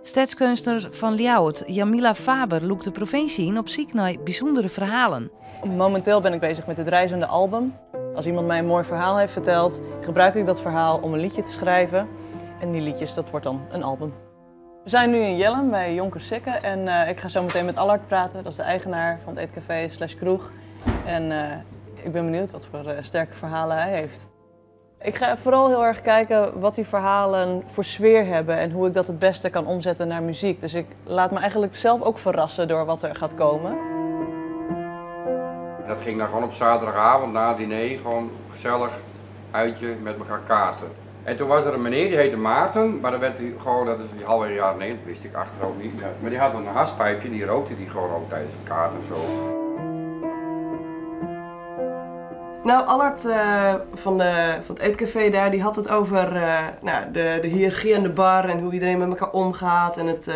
Stedskeunstner fan Ljouwert, Jamila Faber, lûkt de provinsje yn op syk nei bysûndere ferhalen. Momenteel ben ik bezig met het reizende album. Als iemand mij een mooi verhaal heeft verteld, gebruik ik dat verhaal om een liedje te schrijven. En die liedjes, dat wordt dan een album. We zijn nu in Jellum bij Jonker Sikke en ik ga zo meteen met Allard praten. Dat is de eigenaar van het eetcafé slash kroeg. En ik ben benieuwd wat voor sterke verhalen hij heeft. Ik ga vooral heel erg kijken wat die verhalen voor sfeer hebben en hoe ik dat het beste kan omzetten naar muziek. Dus ik laat me eigenlijk zelf ook verrassen door wat er gaat komen. Dat ging dan gewoon op zaterdagavond na het diner, gewoon gezellig uitje met elkaar kaarten. En toen was er een meneer, die heette Maarten, maar dat werd hij gewoon, dat is die halverwege jaren 90, wist ik achteraf niet. Maar die had een haspijpje, die rookte die gewoon ook tijdens het kaarten. Allard van het eetcafé daar, die had het over de hiërarchie aan de bar en hoe iedereen met elkaar omgaat. En het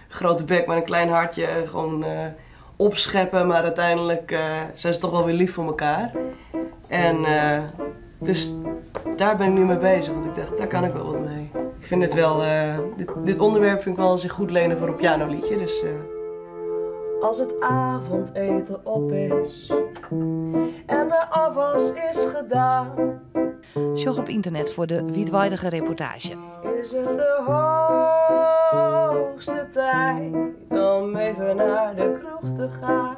grote bek met een klein hartje, gewoon opscheppen, maar uiteindelijk zijn ze toch wel weer lief voor elkaar. En dus daar ben ik nu mee bezig, want ik dacht, daar kan ik wel wat mee. Ik vind het wel, dit, dit onderwerp vind ik wel zich goed lenen voor een pianoliedje, dus. Als het avondeten op is en de afwas is gedaan. Sjoch op internet foar de wiidweidige reportaazje. Is het de hoogste tijd om even naar de kroeg te gaan.